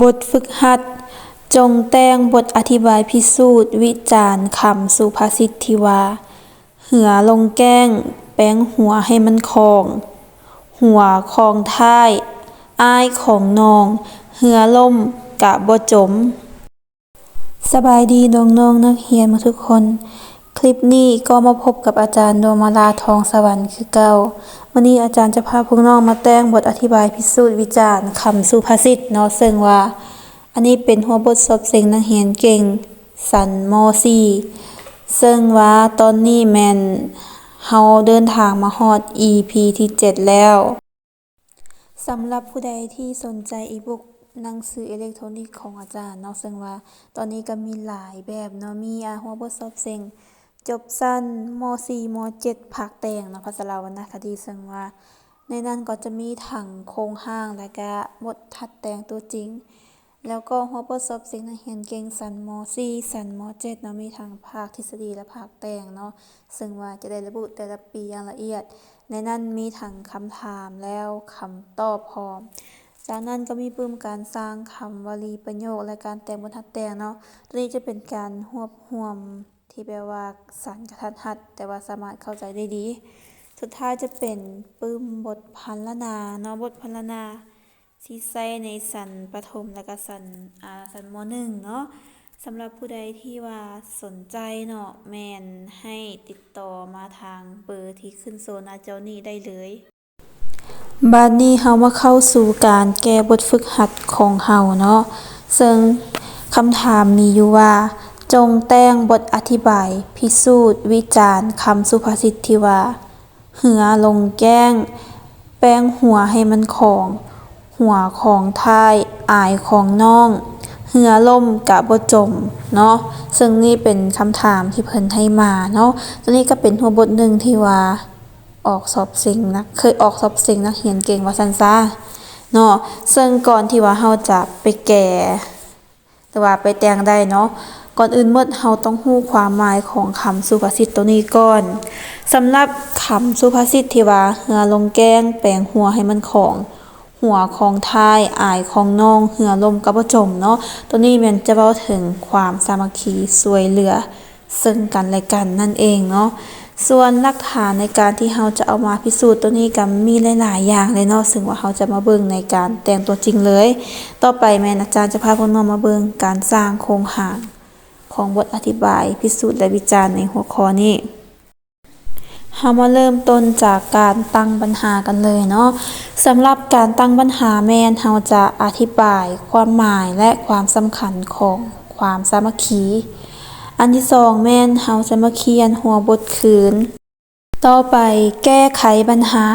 ບົດຝຶກຫັດ, ຈົ່ງແຕ່ງບົດອະທິບາຍພິສູດວິຈານຄຳສຸພາສິດທີ່ວ່າ ເຮືອລົງແກ້ງ ແປງຫົວໃຫ້ມັນຄ່ອງ, ຫົວຄ່ອງທ້າຍ, ອ້າຍຄ່ອງໜອງ, ເຮືອລົ້ມກະບໍ່ຈົມ. ສະບາຍດີນ້ອງໆນັກຮຽນໝົດທຸກຄົນ. ຄລິບນີ້ກໍມາພົບກັບອາຈານ ດວງມາລາ ທອງສະຫວັນ ຄືເກົ່າ. ມື້ນີ້ອາຈານຈະພາພວກນ້ອງມາແຕ່ງບົດອະທິບາຍພິສູດວິຈານຄຳສຸພາສິດເນາະ, ເຊິ່ງວ່າອັນນີ້ເປັນຫົວບົດສອບເສັງນັກຮຽນເກັ່ງຊັ້ນ ມໍສີ່ ເຊິ່ງວ່າຕອນນີ້ແມ່ນເຮົາເດີນທາງມາຮອດອີພີທີເຈັດແລ້ວ. ສຳລັບຜູ້ໃດທີ່ສົນໃຈອີບຸກ ໜັງສືອີເລັກໂທຣນິກຂອງອາຈານເນາະ, ເຊິ່ງວ່າຕອນນີ້ກໍມີຫຼາຍແບບເນາະ, ມີ ອາ ຫົວບົດສອບເສັງຈົບຊັ້ນ ມໍສີ່ ມໍເຈັດ ພາກແຕ່ງເນາະ, ພາສາລາວວັນນະຄະດີ, ເຊິ່ງວ່າໃນນັ້ນກໍຈະມີທັງໂຄງຮ່າງ ແລະກະບົດຫັດແຕ່ງຕົວຈິງ. ແລ້ວກໍຫົວບົດສອບເສັງນັກຮຽນເກັ່ງຊັ້ນ ມໍສີ່ ຊັ້ນ ມໍເຈັດເນາະ, ມີທັງພາກທິດສະດີ ແລະ ພາກແຕ່ງເນາະ, ເຊິ່ງວ່າຈະໄດ້ລະບຸແຕ່ລະປີຢ່າງລະອຽດ. ໃນນັ້ນມີທັງຄຳຖາມ ແລ້ວຄຳຕອບພ້ອມ. ຈາກນັ້ນກໍມີປຶ້ມການສ້າງຄຳ, ວະລີ, ປະໂຫຍກ ແລະ ການແຕ່ງບົດຫັດແຕ່ງເນາະ. ໂຕນີ້ຈະເປັນການຮວບຮວມທີ່ແບບວ່າສັ້ນກະທັດຮັດ, ແຕ່ວ່າສາມາດເຂົ້າໃຈໄດ້ດີ. ສຸດທ້າຍຈະເປັນປຶ້ມບົດພັນລະນາເນາະ, ບົດພັນລະນາ ທີ່ໃຊ້ໃນຊັ້ນປະຖົມ ແລະກະຊັ້ນ ອາ ຊັ້ນ ມໍໜຶ່ງເນາະ. ສຳລັບຜູ້ໃດທີ່ວ່າສົນໃຈເນາະ, ແມ່ນໃຫ້ຕິດຕໍ່ມາທາງເບີທີ່ຂຶ້ນໂຊໜ້າຈໍນີ້ໄດ້ເລີຍ. ບາດນີ້ເຮົາມາເຂົ້າສູ່ການແກ້ບົດຝຶກຫັດຂອງເຮົາເນາະ, ເຊິ່ງຄຳຖາມມີຢູ່ວ່າ ຈົ່ງແຕ່ງບົດອະທິບາຍພິສູດວິຈານຄຳສຸພາສິດທີ່ວ່າ ເຮືອລົງແກ້ງ ແປງຫົວໃຫ້ມັນຄ່ອງ, ຫົວຄ່ອງທ້າຍ ອ້າຍຄ່ອງໜອງ, ເຮືອລົ້ມກະບໍ່ຈົມເນາະ. ເຊິ່ງນີ້ເປັນຄຳຖາມທີ່ເພິ່ນໃຫ້ມາເນາະ. ໂຕນີ້ກໍເປັນຫົວບົດໜຶ່ງທີ່ວ່າອອກສອບເສັງນັກ, ເຄີຍອອກສອບເສັງນັກຮຽນເກັ່ງວ່າຊັ້ນຊະເນາະ. ເຊິ່ງກ່ອນທີ່ວ່າເຮົາຈະໄປແກ້ ຫຼືວ່າໄປແຕ່ງໄດ້ເນາະ, ກ່ອນອື່ນໝົດເຮົາຕ້ອງຮູ້ຄວາມໝາຍຂອງຄຳສຸພາສິດໂຕນີ້ກ່ອນ. ສຳລັບຄຳສຸພາສິດທີ່ວ່າ ເຮືອລົງແກ້ງ ແປງຫົວໃຫ້ມັນຄ່ອງ, ຫົວຄ່ອງທ້າຍ ອ້າຍຄ່ອງໜອງ, ເຮືອລົ້ມກະບໍ່ຈົມເນາະ, ໂຕນີ້ແມ່ນຈະເວົ້າເຖິງຄວາມສາມັກຄີຊ່ວຍເຫຼືອ ເຊິ່ງກັນແລະກັນນັ້ນເອງເນາະ. ສ່ວນຫຼັກຖານໃນການທີ່ເຮົາຈະເອົາມາພິສູດໂຕນີ້ກໍມີຫຼາຍໆຢ່າງເລີຍເນາະ, ເຊິ່ງວ່າເຮົາຈະມາເບິ່ງໃນການແຕ່ງຕົວຈິງເລີຍ. ຕໍ່ໄປແມ່ນອາຈານຈະພາພວກນ້ອງມາເບິ່ງການສ້າງໂຄງຮ່າງຂອງບົດອະທິບາຍພິສູດ ແລະ ວິຈານໃນຫົວຂໍ້ນີ້. ເຮົາມາເລີ່ມຕົ້ນຈາກການຕັ້ງບັນຫາກັນເລີຍເນາະ. ສຳລັບການຕັ້ງບັນຫາແມ່ນເຮົາຈະອະທິບາຍຄວາມໝາຍ ແລະ ຄວາມສຳຄັນຂອງຄວາມສາມັກຄີ. ອັນທີສອງແມ່ນເຮົາຈະມາຂຽນຫົວບົດຄືນ. ຕໍ່ໄປແກ້ໄຂບັນຫາ.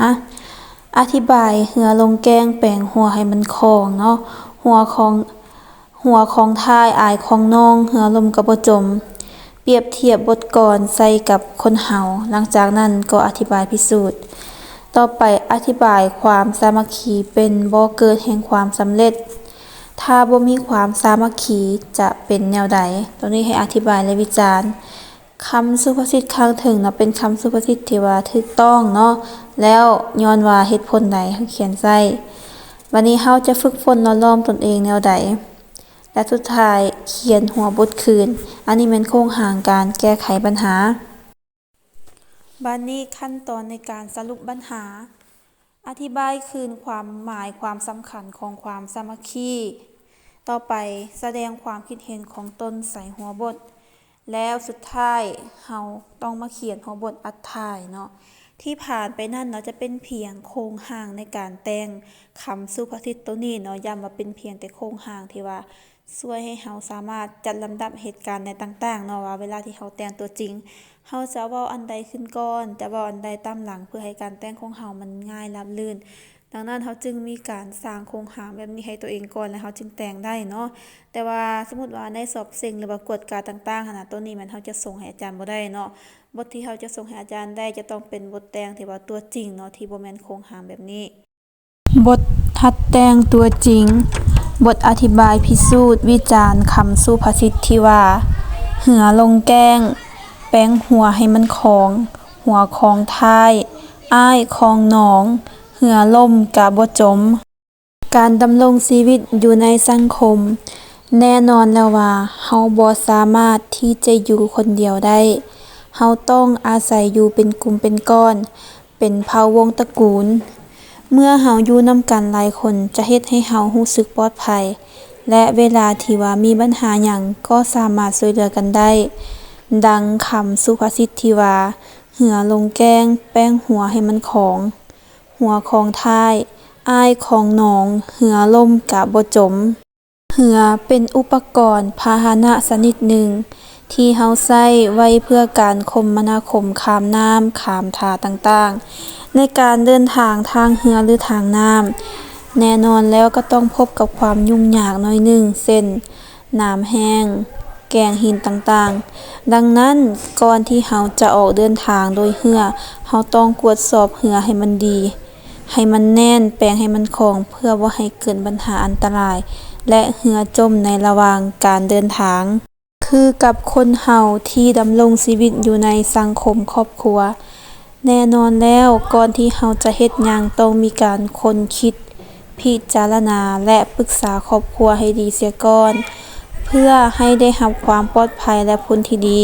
ອະທິບາຍເຮືອລົງແກ້ງແປງຫົວໃຫ້ມັນຄ່ອງເນາະ. ຫົວຂອງ ຫົວຂອງທ້າຍ ອາຍຂອງນ້ອງ ເຮືອລົ້ມກໍບໍ່ຈົມ. ປຽບທຽບບົດກອນໃສ່ກັບຄົນເຮົາ. ຫຼັງຈາກນັ້ນກໍອະທິບາຍພິສູດ. ຕໍ່ໄປອະທິບາຍຄວາມສາມັກຄີເປັນບໍ່ເກີດແຫ່ງຄວາມສຳເລັດ. ຖ້າບໍ່ມີຄວາມສາມັກຄີຈະເປັນແນວໃດ? ໂຕນີ້ໃຫ້ອະທິບາຍ ແລະ ວິຈານ. ຄຳສຸພາສິດຂ້າງເທິງເນາະ ເປັນຄຳສຸພາສິດທີ່ວ່າຖືກຕ້ອງເນາະ, ແລ້ວຍ້ອນວ່າເຫດຜົນໃດເຮົາຂຽນໃຊ້. ບາດນີ້ເຮົາຈະຝຶກຝົນຫຼໍ່ຫຼອມຕົນເອງແນວໃດ? ແລະ ສຸດທ້າຍຂຽນຫົວບົດຄືນ. ອັນນີ້ແມ່ນໂຄງຮ່າງການແກ້ໄຂບັນຫາ. ບາດນີ້ຂັ້ນຕອນໃນການສະຫຼຸບບັນຫາ. ອະທິບາຍຄືນຄວາມໝາຍຄວາມສຳຄັນຂອງຄວາມສາມັກຄີ. ຕໍ່ໄປສະແດງຄວາມຄິດເຫັນຂອງຕົນໃສ່ຫົວບົດ. ແລ້ວສຸດທ້າຍເຮົາຕ້ອງມາຂຽນຫົວບົດອັດທ້າຍເນາະ. ທີ່ຜ່ານໄປນັ້ນເນາະ ຈະເປັນພຽງໂຄງຮ່າງໃນການແຕ່ງຄຳສຸພາສິດໂຕນີ້ເນາະ, ຢ້ຳວ່າເປັນພຽງແຕ່ໂຄງຮ່າງທີ່ວ່າ ຊ່ວຍໃຫ້ເຮົາສາມາດຈັດລຳດັບເຫດການໃດຕ່າງໆເນາະ ວ່າເວລາທີ່ເຮົາແຕ່ງຕົວຈິງ ເຮົາຈະເວົ້າອັນໃດຂຶ້ນກ່ອນ ຈະເວົ້າອັນໃດຕາມຫຼັງ ເພື່ອໃຫ້ການແຕ່ງຂອງເຮົາມັນງ່າຍລາບລື່ນ. ດັ່ງນັ້ນເຮົາຈຶ່ງມີການສ້າງໂຄງຮ່າງແບບນີ້ໃຫ້ຕົວເອງກ່ອນ ແລ້ວເຮົາຈຶ່ງແຕ່ງໄດ້ເນາະ. ແຕ່ວ່າສົມມຸດວ່າໃນສອບເສັງ ຫຼືວ່າກວດກາຕ່າງໆຫັ້ນນະ ໂຕນີ້ແມ່ນເຮົາຈະສົ່ງໃຫ້ອາຈານບໍ່ໄດ້ເນາະ. ບົດທີ່ເຮົາຈະສົ່ງໃຫ້ອາຈານໄດ້ຈະຕ້ອງເປັນບົດແຕ່ງທີ່ວ່າຕົວຈິງເນາະ ທີ່ບໍ່ແມ່ນໂຄງຮ່າງແບບນີ້. ບົດຫັດແຕ່ງຕົວຈິງ. ບົດອະທິບາຍພິສູດວິຈານຄຳສຸພາສິດທີ່ວ່າ ເຮືອລົງແກ້ງ ແປງຫົວໃຫ້ມັນຄ່ອງ, ຫົວຄ່ອງທ້າຍ ອ້າຍຄ່ອງໜອງ, ເຮືອລົ້ມກະບໍ່ຈົມ. ການດຳລົງຊີວິດຢູ່ໃນສັງຄົມ, ແນ່ນອນແລ້ວວ່າເຮົາບໍ່ສາມາດທີ່ຈະຢູ່ຄົນດຽວໄດ້. ເຮົາຕ້ອງອາໄສຢູ່ເປັນກຸ່ມເປັນກ້ອນ, ເປັນເຜົ່າວົງຕະກູນ. ເມື່ອເຮົາຢູ່ນຳກັນຫຼາຍຄົນ ຈະເຮັດໃຫ້ເຮົາຮູ້ສຶກປອດໄພ ແລະ ເວລາທີ່ວ່າມີບັນຫາຫຍັງ ກໍສາມາດຊ່ວຍເຫຼືອກັນໄດ້. ດັ່ງຄຳສຸພາສິດທີ່ວ່າ, ເຮືອລົງແກ້ງ ແປງຫົວໃຫ້ມັນຂອງ, ຫົວຂອງທ້າຍ, ອ້າຍຂອງໜອງ, ເຮືອລົ້ມກະບໍ່ຈົມ. ເຮືອເປັນອຸປະກອນພາຫະນະຊະນິດໜຶ່ງ ທີ່ເຮົາໃຊ້ໄວ້ເພື່ອການຄົມມະນາຄົມຂ້າມນ້ຳ, ຂ້າມທ່າຕ່າງໆ. ໃນການເດີນທາງທາງເຮືອ ຫຼື ທາງນ້ຳ, ແນ່ນອນແລ້ວກໍຕ້ອງພົບກັບຄວາມຫຍຸ້ງຍາກໜ້ອຍໜຶ່ງ ເຊັ່ນ ນ້ຳແຫ້ງ, ແກ້ງຫີນຕ່າງໆ. ດັ່ງນັ້ນ, ກ່ອນທີ່ເຮົາຈະອອກເດີນທາງໂດຍເຮືອ, ເຮົາຕ້ອງກວດສອບເຮືອໃຫ້ມັນດີ, ໃຫ້ມັນແໜ້ນ, ແປງໃຫ້ມັນຂອງ, ເພື່ອບໍ່ໃຫ້ເກີດບັນຫາອັນຕະລາຍ ແລະ ເຮືອຈົມໃນລະຫວ່າງການເດີນທາງ. ຄືກັບຄົນເຮົາທີ່ດຳລົງຊີວິດຢູ່ໃນສັງຄົມຄອບຄົວ, ແນ່ນອນແລ້ວ, ກ່ອນທີ່ເຮົາຈະເຮັດຫຍັງ, ຕ້ອງມີການຄົ້ນຄິດ, ພິຈາລະນາ ແລະ ປຶກສາຄອບຄົວໃຫ້ດີເສຍກ່ອນ, ເພື່ອໃຫ້ໄດ້ຮັບຄວາມປອດໄພ ແລະ ຜົນທີ່ດີ.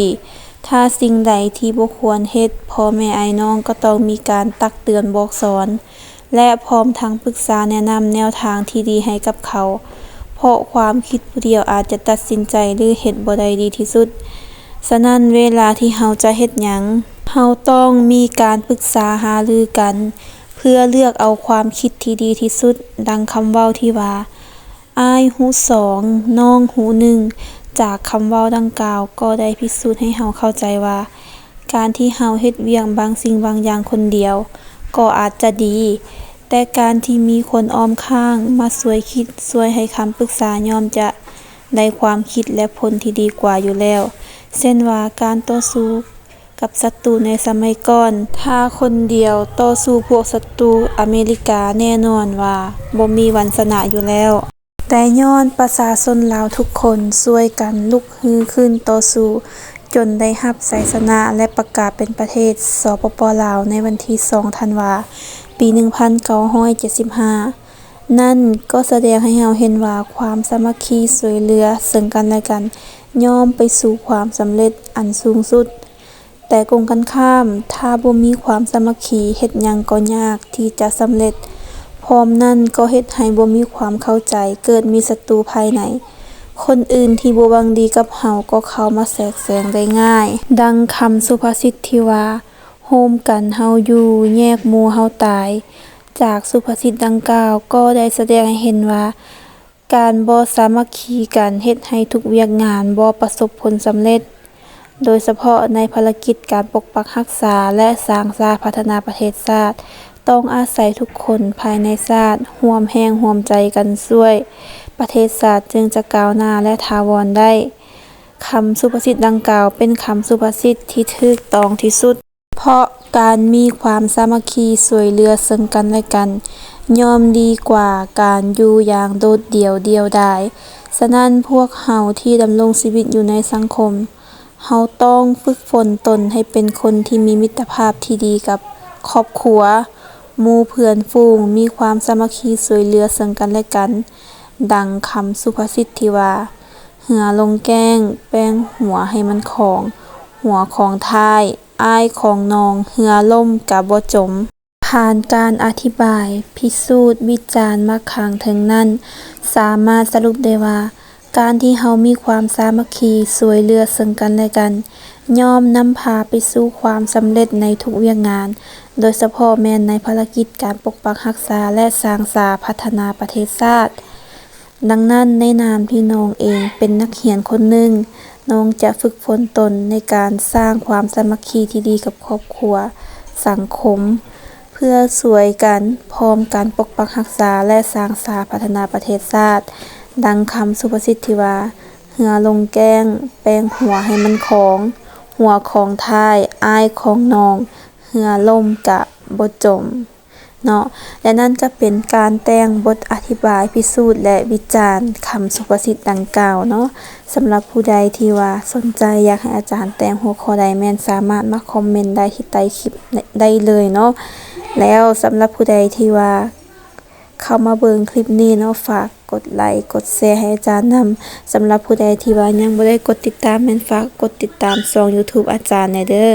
ຖ້າສິ່ງໃດທີ່ບໍ່ຄວນເຮັດ, ພໍ່ແມ່ອ້າຍນ້ອງກໍຕ້ອງມີການຕັກເຕືອນບອກສອນ ແລະ ພ້ອມທັງປຶກສາແນະນຳແນວທາງທີ່ດີໃຫ້ກັບເຂົາ, ເພາະຄວາມຄິດຜູ້ດຽວອາດຈະຕັດສິນໃຈ ຫຼື ເຮັດບໍ່ໄດ້ດີທີ່ສຸດ. ສະນັ້ນ, ເວລາທີ່ເຮົາຈະເຮັດຫຍັງ, ເຮົາຕ້ອງມີການປຶກສາຫາລືກັນ ເພື່ອເລືອກເອົາຄວາມຄິດທີ່ດີທີ່ສຸດ, ດັ່ງຄຳເວົ້າທີ່ວ່າ, ອ້າຍຮູ້ສອງ, ນ້ອງຮູ້ໜຶ່ງ. ຈາກຄຳເວົ້າດັ່ງກ່າວກໍໄດ້ພິສູດໃຫ້ເຮົາເຂົ້າໃຈວ່າ, ການທີ່ເຮົາເຮັດວຽກບາງສິ່ງບາງຢ່າງຄົນດຽວກໍອາດຈະດີ, ແຕ່ການທີ່ມີຄົນອ້ອມຂ້າງມາຊ່ວຍຄິດ, ຊ່ວຍໃຫ້ຄຳປຶກສາ ຍ່ອມຈະໄດ້ຄວາມຄິດ ແລະ ຜົນທີ່ດີກວ່າຢູ່ແລ້ວ. ເຊັ່ນວ່າ, ການຕໍ່ສູ້ກັບສັດຕູໃນສະໄໝກ່ອນ, ຖ້າຄົນດຽວຕໍ່ສູ້ພວກສັດຕູອາເມລິກາ, ແນ່ນອນວ່າບໍ່ມີວັນຊະນະຢູ່ແລ້ວ. ແຕ່ຍ້ອນປະຊາຊົນລາວທຸກຄົນຊ່ວຍກັນລຸກຮືຂຶ້ນຕໍ່ສູ້, ຈົນໄດ້ຮັບໄຊຊະນະ ແລະ ປະກາດເປັນປະເທດ ສປປ ລາວ ໃນວັນທີສອງ ທັນວາ ປີໜຶ່ງພັນເກົ້າຮ້ອຍເຈັດສິບຫ້າ ນັ້ນກໍສະແດງໃຫ້ເຮົາເຫັນວ່າ ຄວາມສາມັກຄີຊ່ວຍເຫຼືອເຊິ່ງກັນແລະກັນ ຍ່ອມໄປສູ່ຄວາມສຳເລັດອັນສູງສຸດ. ແຕ່ກົງກັນຂ້າມ, ຖ້າບໍ່ມີຄວາມສາມັກຄີ, ເຮັດຫຍັງກໍຍາກທີ່ຈະສຳເລັດ. ພ້ອມນັ້ນກໍເຮັດໃຫ້ບໍ່ມີຄວາມເຂົ້າໃຈ, ເກີດມີສັດຕູພາຍໃນ. ຄົນອື່ນທີ່ບໍ່ຫວັງດີກັບເຮົາກໍເຂົ້າມາແຊກແຊງໄດ້ງ່າຍ. ດັ່ງຄຳສຸພາສິດທີ່ວ່າ, ໂຮມກັນເຮົາຢູ່, ແຍກໝູ່ເຮົາຕາຍ. ຈາກສຸພາສິດດັ່ງກ່າວກໍໄດ້ສະແດງໃຫ້ເຫັນວ່າ, ການບໍ່ສາມັກຄີກັນເຮັດໃຫ້ທຸກວຽກງານບໍ່ປະສົບຜົນສຳເລັດ, ໂດຍສະເພາະໃນພາລະກິດການປົກປັກຮັກສາ ແລະ ສ້າງສາພັດທະນາປະເທດຊາດ, ຕ້ອງອາໄສທຸກຄົນພາຍໃນຊາດຮ່ວມແຮງຮ່ວມໃຈກັນຊ່ວຍ, ປະເທດຊາດຈຶ່ງຈະກ້າວໜ້າ ແລະ ຖາວອນໄດ້. ຄຳສຸພາສິດດັ່ງກ່າວເປັນຄຳສຸພາສິດທີ່ຖືກຕ້ອງທີ່ສຸດ. ເພາະການມີຄວາມສາມັກຄີຊ່ວຍເຫຼືອເຊິ່ງກັນແລະກັນ ຍ່ອມດີກວ່າການຢູ່ຢ່າງໂດດດ່ຽວດ່ຽວດາຍ. ສະນັ້ນ, ພວກເຮົາທີ່ດຳລົງຊີວິດຢູ່ໃນສັງຄົມ, ເຮົາຕ້ອງຝຶກຝົນຕົນໃຫ້ເປັນຄົນທີ່ມີມິດຕະພາບທີ່ດີກັບຄອບຄົວ, ໝູ່ເພື່ອນຝູງ, ມີຄວາມສາມັກຄີຊ່ວຍເຫຼືອເຊິ່ງກັນແລະກັນ. ດັ່ງຄຳສຸພາສິດທີ່ວ່າ, ເຮືອລົງແກ້ງ, ແປງຫົວໃຫ້ມັນຂອງ, ຫົວຂອງທ້າຍ, ອ້າຍຂອງນ້ອງ, ເຮືອລົ້ມກະບໍ່ຈົມ. ຜ່ານການອະທິບາຍ, ພິສູດ, ວິຈານມາຂ້າງເທິງນັ້ນ, ສາມາດສະຫຼຸບໄດ້ວ່າ, ການທີ່ເຮົາມີຄວາມສາມັກຄີຊ່ວຍເຫຼືອເຊິ່ງກັນແລະກັນ, ຍ່ອມນຳພາໄປສູ່ຄວາມສຳເລັດໃນທຸກວຽກງານ, ໂດຍສະເພາະແມ່ນໃນພາລະກິດການປົກປັກຮັກສາ ແລະ ສ້າງສາພັດທະນາປະເທດຊາດ. ດັ່ງນັ້ນ, ໃນນາມທີ່ນ້ອງເອງເປັນນັກຮຽນຄົນໜຶ່ງ, ນ້ອງຈະຝຶກຝົນຕົນໃນການສ້າງຄວາມສາມັກຄີທີ່ດີກັບຄອບຄົວ, ສັງຄົມ, ເພື່ອຊ່ວຍກັນພ້ອມກັນປົກປັກຮັກສາ ແລະ ສ້າງສາພັດທະນາປະເທດຊາດ. ດັ່ງຄຳສຸພາສິດທີ່ວ່າ, ເຮືອລົງແກ້ງ, ແປງຫົວໃຫ້ມັນຂອງ, ຫົວຂອງທ້າຍ, ອ້າຍຂອງນ້ອງ, ເຮືອລົ້ມກະບໍ່ຈົມ. ເນາະ ແລະ ນັ້ນກໍເປັນການແຕ່ງບົດອະທິບາຍພິສູດ ແລະ ວິຈານຄຳສຸພາສິດດັ່ງກ່າວເນາະ. ສຳລັບຜູ້ໃດທີ່ວ່າສົນໃຈຢາກໃຫ້ອາຈານແຕ່ງຫົວຂໍ້ໃດ ແມ່ນສາມາດມາຄອມເມັນໄດ້ທີ່ໃຕ້ຄລິບໄດ້ເລີຍເນາະ. ແລ້ວສຳລັບຜູ້ໃດທີ່ວ່າ ເຂົ້າມາເບິ່ງຄລິບນີ້ເນາະ ຝາກກົດໄລກົດແຊໃຫ້ອາຈານນຳ. ສຳລັບຜູ້ໃດທີ່ວ່າຍັງບໍ່ໄດ້ກົດຕິດຕາມ ແມ່ນຝາກກົດຕິດຕາມຊ່ອງ YouTube ອາຈານແດ່ເດີ.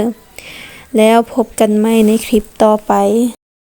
ແລ້ວພົບກັນໃໝ່ໃນຄລິບຕໍ່ໄປ.